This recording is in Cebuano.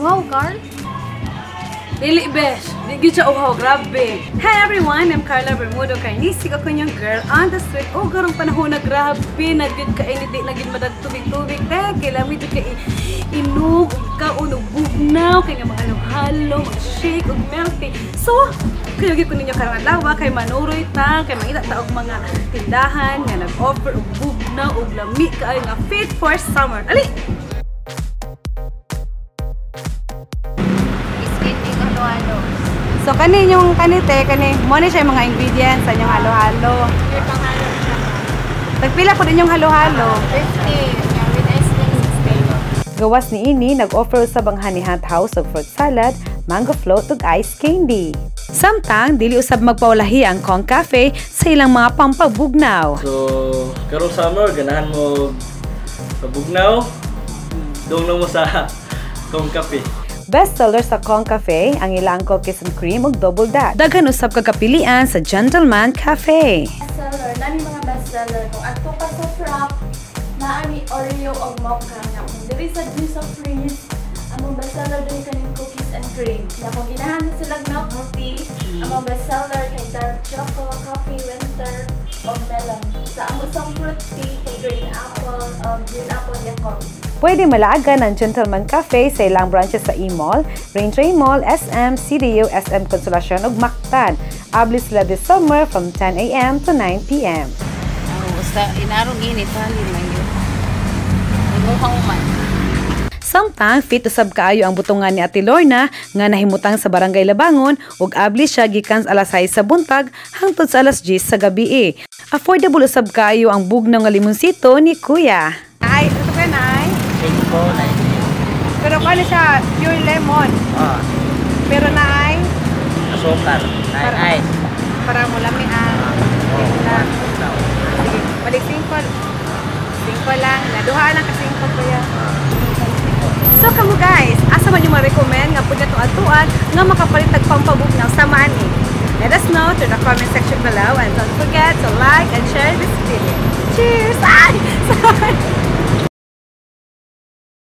Wow, Carl. Dili, besh. Di gyud siya uhaw, grabe. Hi everyone, I'm Carla Bermudo Carnisig. Ako inyong girl on the street. Oh, karong panahon na grabe na gyud kainit, di na gyud madag tubig-tubig. Te, kailangan gyud kay inog ug kaon ug bugnaw kay nga mga halo-halo, mga shake ug milk tea. So, kayo gyud ko ninyo karong adlaw kay manuroy ta, kay mangita ta og mga tindahan nga nag-offer og bugnaw ug lami kaayo nga fit for summer. Ali! Halo-halo. So kani yung kani te, kani mo ni siya yung mga ingredients sa inyong halo-halo. Your panghalo siya. Tagpila po din yung halo-halo? 50. Yeah, with ice cream, 60. Gawas ni ini, nag-offer usab ang Honey Hunt House og fruit salad, mango float ug ice candy. Samtang dili usab magpaulahi ang Kong Cafe sa ilang mga pampabugnaw. So, karong summer, ganahan mo pabugnaw, dong lang mo sa Kong Cafe. Bestseller sa Kong Cafe ang ilang cookies and cream ug double dutch. Daghan usab ka kapilian sa Gentleman Cafe. Bestseller, nami mga bestseller. Kung adto ka sa frap, naa ni Oreo og mocha. Na kung diri sa juice of freeze, among bestseller diri kaning cookies and cream. Na kung ginahan na sila milk tea, among bestseller kay dark choco, coffee, winter, og melon. Sa among sang fruit tea kay green apple, og green apple yakon. Pwede malaagan ang Gentleman Cafe sa ilang branches sa E-Mall, Raintree Mall, SM, CDU, SM Consolacion ug Mactan. Abli sila this summer from 10 a.m. to 9 p.m. Oh, basta inarong init halin man yun. Imuhaw man. Samtang fit usab kaayo ang butungan ni Ate Lorna nga nahimutang sa Barangay Labangon ug abli siya gikan sa alas 6 sa buntag hangtod sa alas 10 sa gabi. Affordable usab kaayo ang bugnaw nga limonsito ni Kuya. Ay, ito ka na ay. Cinco, nine. Pero kano siya pure lemon. Ah, Pero na ay asukar, nine ice. Para mo lami ang Oh, timpla. one bugnaw. Sige, balik 5. 5 lang. Naduha lang ka 5, kuya. So kamo guys, asa man yung ma-recommend nga pud nato atuan nga makapalit og pampabugnaw sama ani? Let us know through the comment section below and don't forget to like and share this video. Cheers! Ay! Sorry!